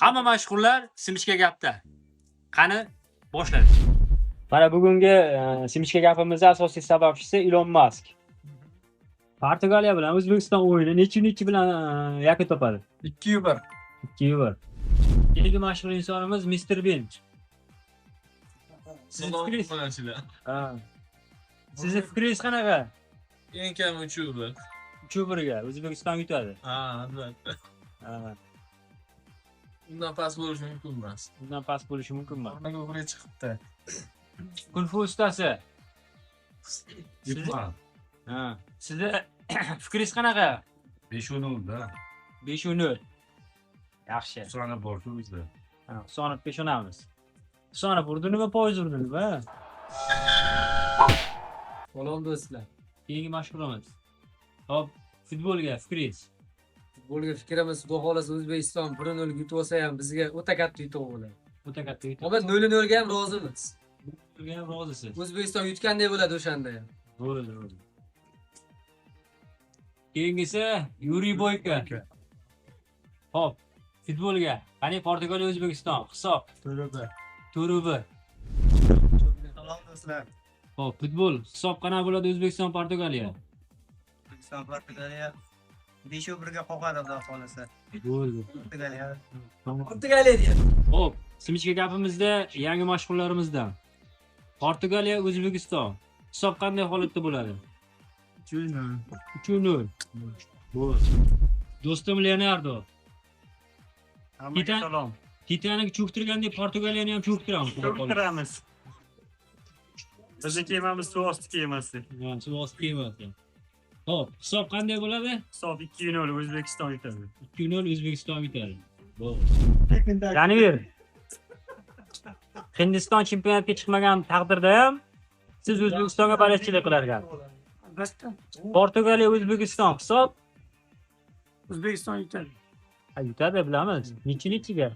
Hamma mashhurlar Simishka gapda. Qani, boshladik. Mana bugungi Simishka gapimizning asosiy sababchisi Ilon Mask. Portugaliya bilan O'zbekiston o'yini necha-necha bilan yakun topadi? 2-1. 2-1. Keyingi mashhur insonimiz Mr. Bean. Sizni fikringiz? Ha. Sizni fikringiz qanaqa? Eng kami 3-1. 3-1 ga O'zbekiston yutadi. Ha, albatta. Ha. Undan past bo'lishi mumkin emas. Undan past bo'lishi mumkin emas. O'rnaga o'g'ri chiqibdi. Kung fu ustasi. Sizni, ha. Sizni fikringiz qanaqa? 5-0 da. 5-0. Yaxshi. Husanov bor-ku bizda. Ha, Husanov peshonamiz. Husanov urdi nima, poyez urdi nima? Salom, do'stlar. Keyingi mashhurimiz. Hop, futbolga fikringiz. Futbolga fikrimiz, xudo xohlasa, O'zbekiston 1-0 yutib olsa ham bizga o'ta katta yutuq bo'ladi. O'ta katta yutuq. Ammo 0-0 ga ham rozimiz. Futbolga ham rozisiz. O'zbekiston yutgandek bo'ladi o'shanda ham. Bo'ldi, bo'ldi. Keyingisi Yuriy Boyko. Hop, futbolga. Qani, Portugaliya O'zbekiston hisob 4-1. 4-1. Salom, do'stlar. Hop, futbol hisob qanaqa bo'ladi, O'zbekiston Portugaliya? O'zbekiston Portugaliya 5-1 ga qoqadi, xudo xohlasa. Bo'ldi. Portugaliya. Portugaliya deyapti. Hop, Simishka gapimizda yangi mashhurlarimizdan. Portugaliya O'zbekiston hisob qanday holatda bo'ladi? 3-0. 3-0. Bo'ldi. Do'stim Leonardo. Hammaga salom. Titanik cho'ktirgandek Portugaliyani ham cho'ktiramiz, xudo xohlasa. Cho'ktiramiz. Bizni kemamiz suv osti kemasi. Ha, suv osti kemasi. Hop, hisob qanday bo'ladi? Hisob 2-0, O'zbekiston yutadi. 2-0, O'zbekiston yutadi. Bo'ldi. Janivir. Hindiston chempionatga chiqmagan taqdirda ham siz O'zbekistonga bolelchilik qilar ekan. Albatta. Portugaliya O'zbekiston hisob? O'zbekiston yutadi. Ha, yutadi, bilamiz. Nechi nechiga?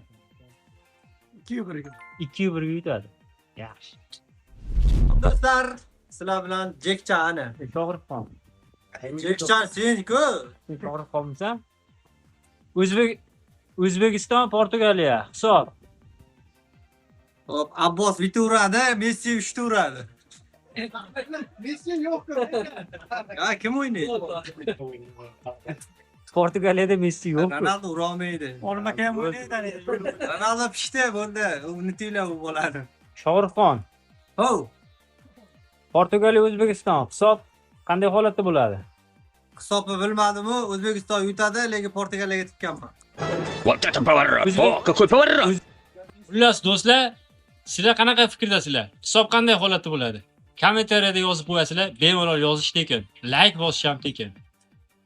2-1 ga. 2-1 ga yutadi. Yaxshi. Do'stlar, sizlar bilan Jekchan ana. Chog'irib qol. Jekchan sen-ku. Chog'irib qolmaysan. O'zbekiston Portugaliya hisob. Hop, Abbos bitta uradi, Messi 3 ta uradi. Messi yo'q. Ha, kim o'ynaydi? Portugaliyada Messi yo'q. Ronaldo ura olmaydi. Olma aka ham o'ynaydi. Ronaldo pishdi, bo'ldi. Unutinglar u bolani. Shohruxxon, Hov, Portugaliya O'zbekiston hisob qanday holatda bo'ladi? Hisobni bilmadim-u, O'zbekiston yutadi, lekin Portugaliyaga tikkanman. Вот это поворот! О, какой поворот! Xullas, do'stlar, sizlar qanaqa fikrdasizlar? Hisob qanday holatda bo'ladi? Kommentariyada yozib qo'yasizlar, bemalol yozish tekin. Like bosish ham tekin.